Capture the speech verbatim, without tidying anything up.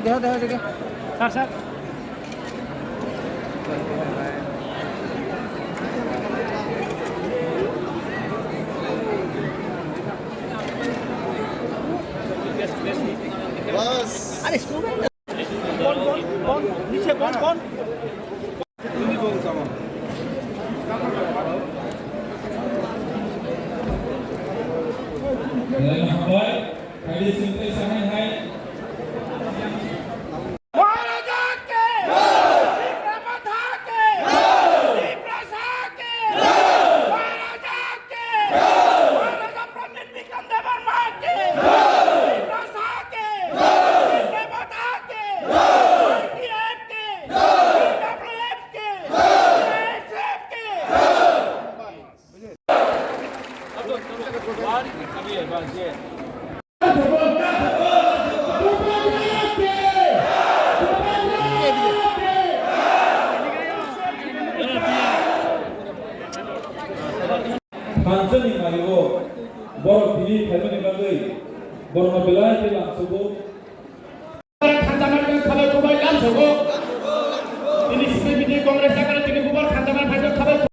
Deho, deho, deho. Sir, sir. Bas. Are, student. Bon, bon, bon. Niche bon, bon. Hambai, phaidi sintwi sanai hai. Maharaja ke! Tipra Motha ke! Tipra Sa ke! Maharaja ke! Maharaja Pradyut Bikram Debbarma ke! Tipra Sa ke! Tipra Motha ke! I P F ke! T W F ke! I S F ke! Thansa ni mario borok tini phaimani bagwi borokno belai khe lamsugo. Thansa mani khabai kubai lamsugo. Tini C P I ni Congress sakani tini bubar thansa mani phaijak khabai.